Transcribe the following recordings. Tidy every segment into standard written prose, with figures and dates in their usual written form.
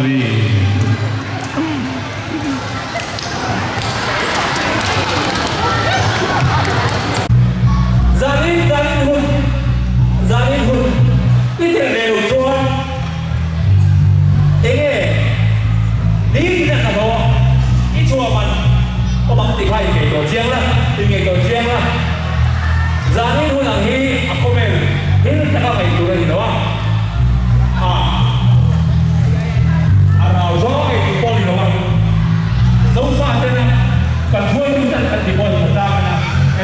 Sorry. Zanin zanin hun zanin hun i tel ve loh chuan enge nitin a hnathawh i chhuah man awm ang tih kha in ngaihtuah chiang la, in ngaihtuah chiang la. Zanin hun ang hi a khawvel thil taka ngaih tur a ni lo a, a a rau zawng ngaih tur pawh a ni lo a. Zofa tena kan hruaitu ten kan ti pawh a ni lo tlang a,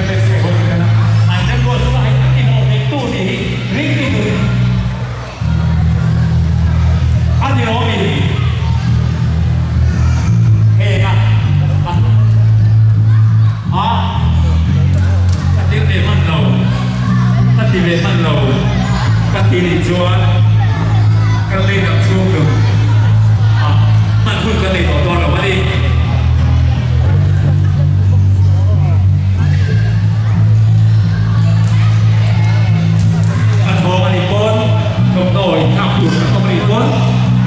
MSA ho ni tena an record sa hi a ti hlawh theih tu tih hi ringtu tur a ni lo a mi? Heng a a ka tir ve hman lo, ka ti ve hman lo, ka ti nih chuan ka lei dang chhung chu a hman hun ka nei tawh dawn lo a ni. Kan thawng a nih pawn thawmhnaw inthlak tur kan awm a nih pawn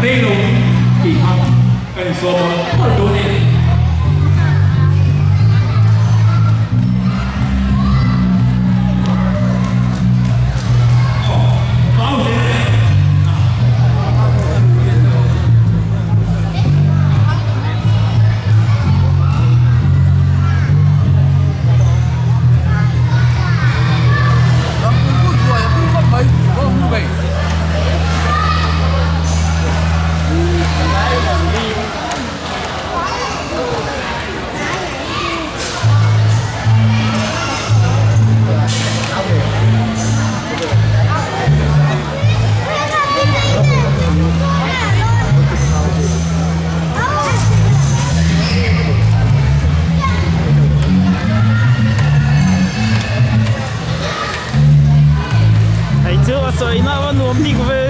rei lo tih kha kan insawm mawlh mawlh duh a ni. Hei chu a sawi na a nuam bik ve.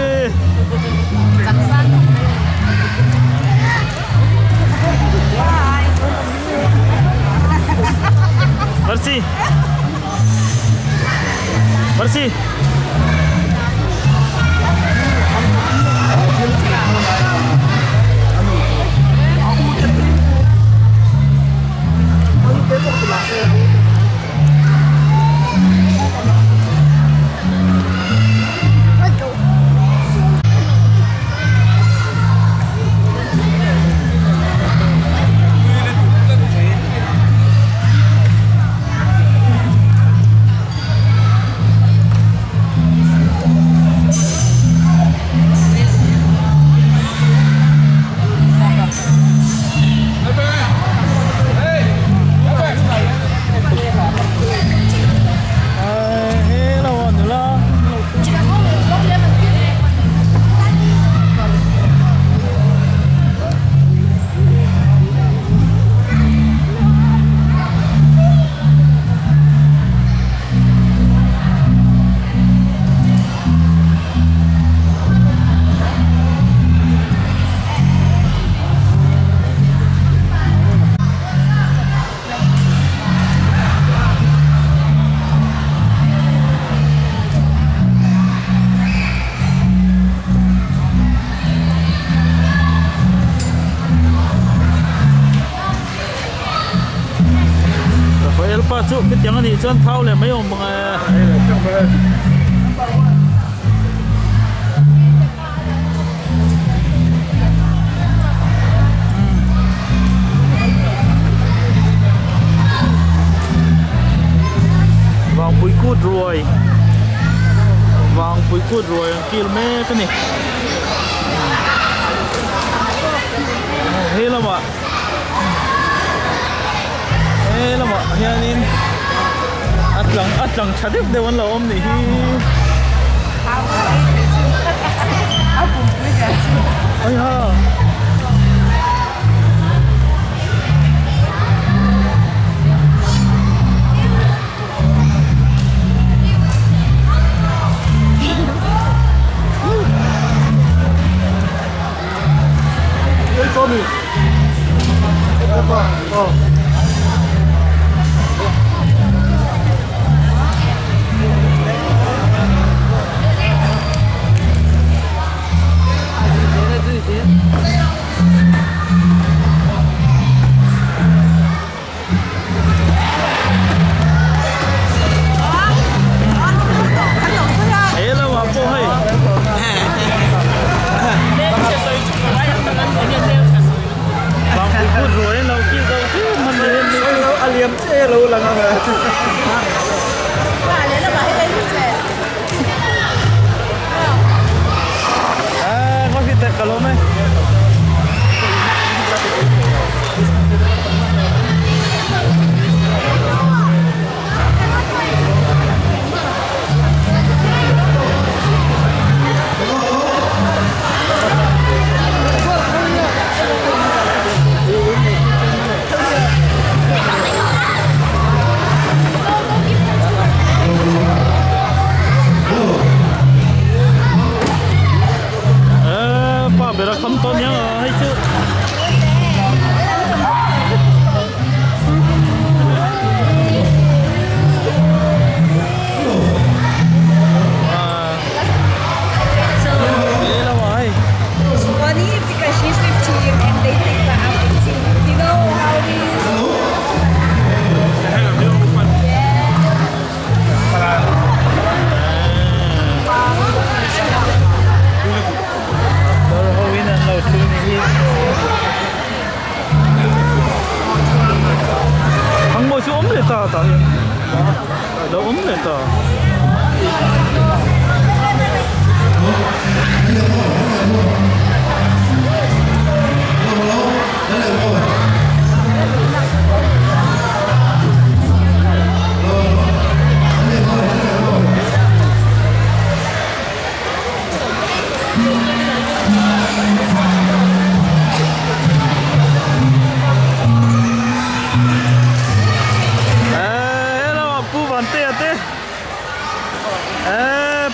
Mercy. Mercy. Rafael pa chu khitiang anih chuan thau leh mai awm ang e. Vangpui kut ruai Vangpui kut ruai an kil mek a ni he lamah he lamah hianin a tlang a tlang tha deuh deuh an lo awm nih hi.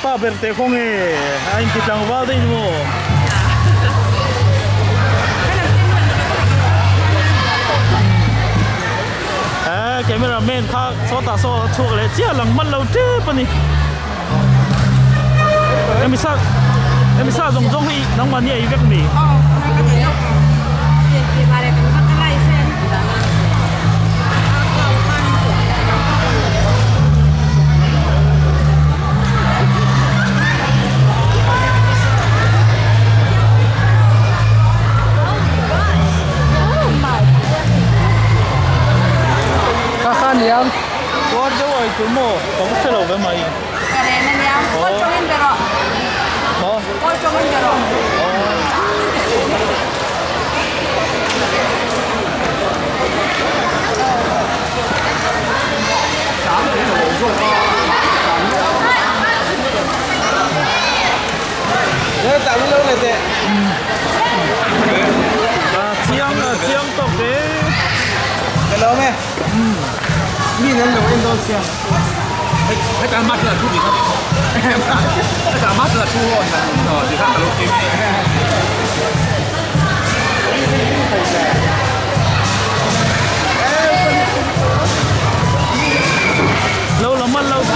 pa ber teh khaw nge a inti tlangval daih ni maw? Eh camera man kha sawtah saw a chhuak leh chiah lang hman lo tep a ni. Hemi sa hemi sa zawng zawng hi nangmahni a ei vek mi? Kha kha niang. Tuar deuh a eitur maw? Ka va hre lo ve mai. Ka ren a nia. Kawl tawngin be rawh. Maw? Kawl tawngin be rawh. A chiang a chiang tawk e. Ka lawm e. Mi nan lo en dawn sia. Lo la man lo che.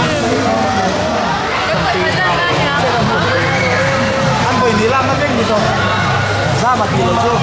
An vawi ni lak na vek ni tawh. Zam a tih lo chu.